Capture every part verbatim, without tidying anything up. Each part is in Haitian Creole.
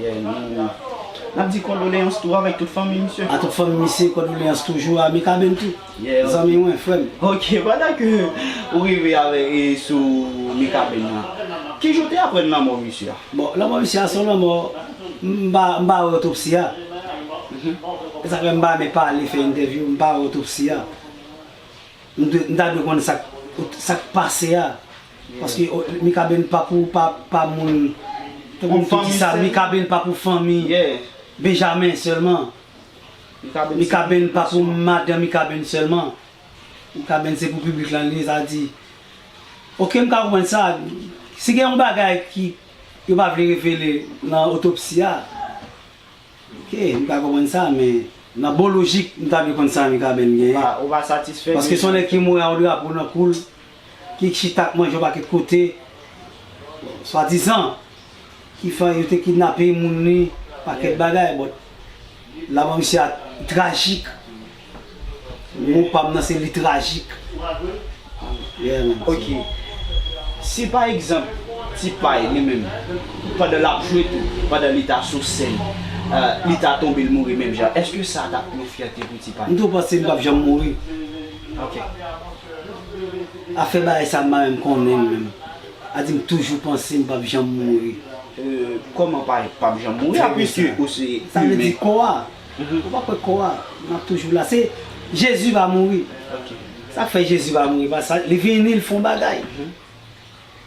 Yeah, nou, n ap di kondoleyans tou avèk tout fanmi misye. A tout fanmi misye, kondoleyans toujou a Mikaben tou. Yeah, ok. Zanmi mwen, frè m. Ok, pandan ke ou rive avè, e, sou Mikaben nan, ki jan w te aprann lanmò misye a? Bon, lanmò misye a se yon lanmò, m pa, m pa wè otopsi a. E sa fè m pa renmen pale, fè entèvyou, m pa wè otopsi a. M dwe, m ta dwe konn sa k, sa k pase a. Paske o, Mikaben pa pou, pa, pa moun. Tankou m te di sa, Mikaben pa pou fanmi Benjamen sèlman. Mikaben pa pou madan Mikaben sèlman. Mikaben se pou piblik lan li ye, sa di. Ok, m ka konprann sa. Si gen yon bagay ki yo pa vle revele nan otopsi a, ok, m ka konprann sa, men nan bon lojik, m ta dwe konn sa Mikaben genyen. Ou pa, ou pa satisfè de... Paske se yon nèg ki mouri ak yon drapo nan kou l, ki chita ap manje yon pakèt kote, swadizan, ki fè yo te kidnape moun li, pakèt bagay, but lanmò misye a trajik. Mo pa m nan se li trajik. Yeah, man. Ok. Si pa egzanp, Ti Pay li menm, pandan l ap jwe tou, pandan li ta sou sèn, e, li ta tonbe, l mouri menm jan, èske sa t ap yon fyète pou Ti Pay? M tou panse m p ap janm mouri. Ok. Afè bagay sa, m pa menm konnen m menm. A di m toujou panse m p ap janm mouri. E, kòman pa, p ap janm mouri? Trè byen, sa. Sa vle di kò a. Ou pa kwè kò a, m ap toujou la. Se Jezi pa mouri. Ok. Sa k fè Jezi pa mouri, pa sa, li vini, li fè yon bagay.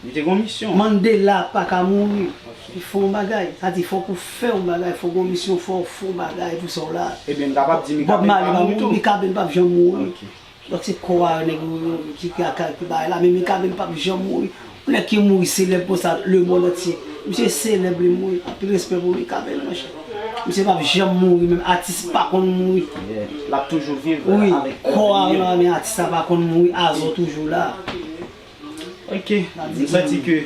Li te gon misyon. Mandela pa ka mouri. Ok. Li fè yon bagay. Sa di fòk ou fè yon bagay, fòk gon misyon, fòk ou fè yon bagay pou sa w la. Ebyen, m kapab di Bob Mikaben Marley pa pa mouri tou. Mikaben p ap janm mouri. Ok. Donk se kò a nèg yo, yo, ki, ki, ki, ki bagay la, men Mikaben p ap janm mouri. Yon nèg ki mouri selèb konsa, lemonn antye. Misye selèb, li mouri. Anpil respè pou Mikaben, monchè. Misye p ap janm mouri, menm atis pa konn mouri. Yeah. L ap toujou viv, wi, avèk kò a, men atis la pa konn mouri, Azò toujou la. Ok, m santi ke